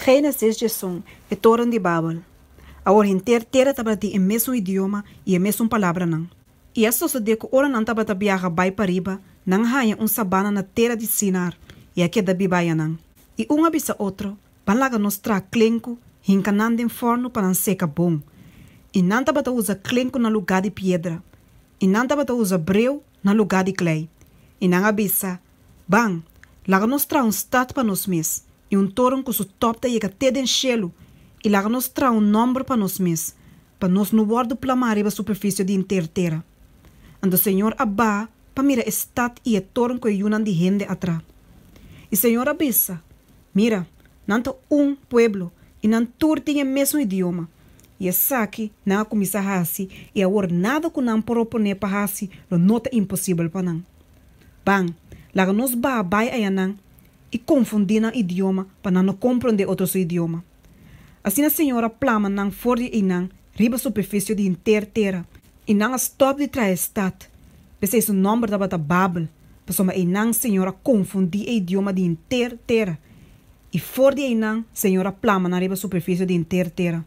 Génesis 11, E Toren di Babel. Awor henter tera tabatin e mesun idioma i e mesun palabranan. I a sosodé ku ora nan tabata biaha bai pariba, nan a haña un sabana na tera di Sinar i a keda biba ayanan. I un a bisa otro, Ban laga nos traha klenku, hinka nan den fòrnu pa nan seka bon. I nan tabata usa klenku na lugá di piedra, i nan tabata usa breu na lugá di klei. I nan a bisa, Ban, laga nos traha un stat pa nos mes, i un toren ku su tòp ta yega te den shelu, i laga nos traha un nòmber pa nos mes, pa nos no wòrdu plamá riba superfisio di henter tera. Anto Señor a baha pa mira e stat i e toren ku e yunan di hende a traha. I Señor a bisa, Mira, nan ta un pueblo, i nan tur tin e mesun idioma. I esaki nan a kuminsá hasi, i awor nada ku nan por oponé pa hasi lo no ta imposibel pa nan. Ban, laga nos baha bai ayanan i konfundí nan idioma pa nan no komprondé otro su idioma. Asina Señor a plama nan for di einan riba superfisio di henter tera, i nan a stòp di traha e stat. P'esei su nòmber tabata Babel, pasobra einan Señor a konfundí e idioma di henter tera, i for di einan Señor a plama nan riba superfisio di henter tera.